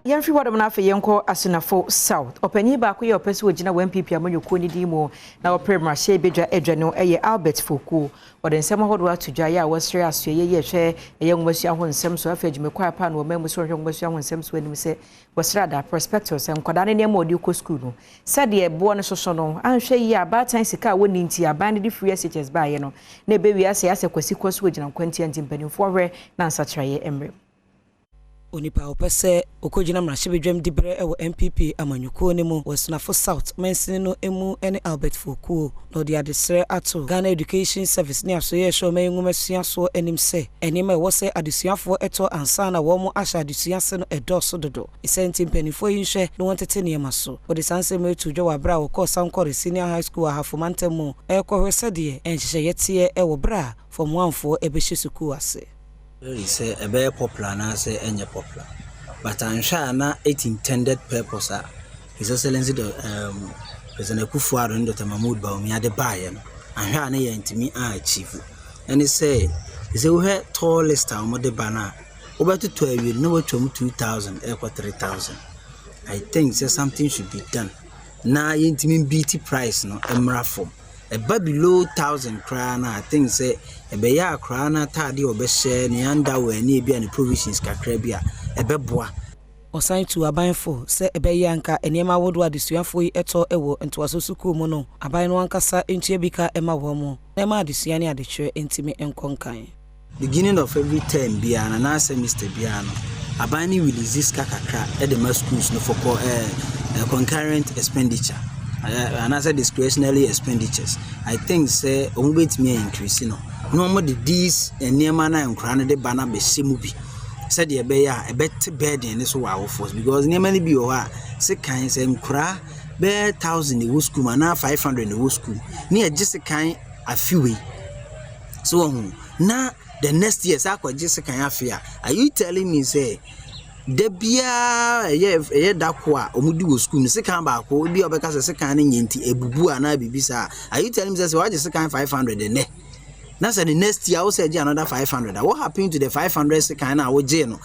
Yɛmfiri hɔnom no, afei yɛnkɔ Asunafo South. Ɔpanyin baako yɛ ɔpɛ sɛ ɔgyina wɔ NPP amanyɔkuo no din mu na ɔpere mmarahyɛ badwa adwa no yɛ Albert Fokuo. Ɔde nsɛm ahodoɔ ato dwa yɛ a wɔsrɛ asoɛyɛ yi ɛhwɛ ɛyɛ nwomasua ho nsɛm so, afei adwumakɔ apa no ɔman mu so ɔhwɛ nwomasua ho nsɛm so anim sɛ wɔsrɛ ada prospectus nkwadaa ne nneɛma a ɔde kɔ sukuu no, sɛdeɛ boɔ no soso no, anhwɛ yie abaatan sika a wɔnni nti aban no de free SHS baeɛ no na ɛbɛwie asɛ asɛ kwasi kɔ so wɔgyina nkwantia, nti mpanimfoɔ hwɛ na nsakyerɛeɛ mmerɛ. Onipa a ɔpɛ sɛ ɔkɔgyina mmarahyɛbadwam di berɛ wɔ NPP amanyɔkuo no mu wɔ Asunafo South mansini no mu ne Albert Fokuo, na ɔde adesrɛ ato Ghana Education Service ne asoyɛ ɛhyɛ ɔman nwoma suasoɔ anim sɛ nneɛma a ɛwɔ sɛ adesuafoɔ ɛtɔ ansa na wɔn ahyɛ adesua ase no ɛdɔɔso dodo ɛsɛ, nti mpanimfoɔ yi nhwɛ na wɔntete nneɛma so. Wɔde saa nsɛm atu dwa wɔ aberɛ a wɔkɔɔ Sankore Senior High School, Ahafo mantam mu, ɛrekɔhwɛ sɛdeɛ nhyehyɛeɛ teɛ ɛwɔ berɛ a Form 1foɔ ɛbɛhyɛ sukuu ase. Sɛ ɛbɛyɛ popular anaasɛ ɛnyɛ popular, but anhwɛ a na its intended purpose a His Excellency the President Akufo-Addo ne Dr Mahmood Bawumia de baeɛ no, anhwɛ a na yɛntumi achieve. Ɛne sɛ wohwɛ tour list a wɔde ba no a, wobɛtotɔ awie no na watwam 2000 ɛrekɔ 3000. I think sɛ something should be done na yɛntumi beat price no mmra fam. Ɛba below 1000 koraa no, I think sɛ ɛbɛyɛ akoraa no ataade a ɔbɛhyɛ ne underwear ne ebi a ne provisions kakra bi a ɛbɛboa. Ɔsan tu abanfo sɛ ɛbɛyɛ anka nneɛma ahodoɔ adesuafoɔ yi ɛtɔ wɔ ntoaso sukuu mu no, aban no ankasa ntua bi ka ɛma wɔn mu na ɛma adesua ne adekyerɛ ntumi nkɔ nkan. Beginning of every term biara no anaasɛ semester biara no, aban no release sika kakra ɛde ma schools no for concurrent expenditure anaasɛ discretionary expenditures. I think sɛ wɔn bɛtumi increase no na wɔn de these nneɛma no a nkwadaa no de ba no abɛhyɛ mu bi, sɛdeɛ ɛbɛyɛ a ɛbɛte burden ne so wɔ awofoɔ, because nneɛma no bi wɔ hɔ a sekan sɛ nkwadaa bɛyɛ 1000 ɛwɔ school mu anaa 500 ɛwɔ school ne yɛgye sekan afe wei so wɔn ho na the next year sɛ akɔgye sekan afe a, are you telling me sɛ da biara ɛyɛ da ko a wɔn di wɔ school no, sekan baako bi a ɔbɛka sɛ sekan no nyɛ nti ebubu anaa biribi saa? Are you telling me sɛ wagye sekan 500 nnɛ na sɛ the next year wosɛ gye another 500 a, what happen to the 500 sekan na wogye no?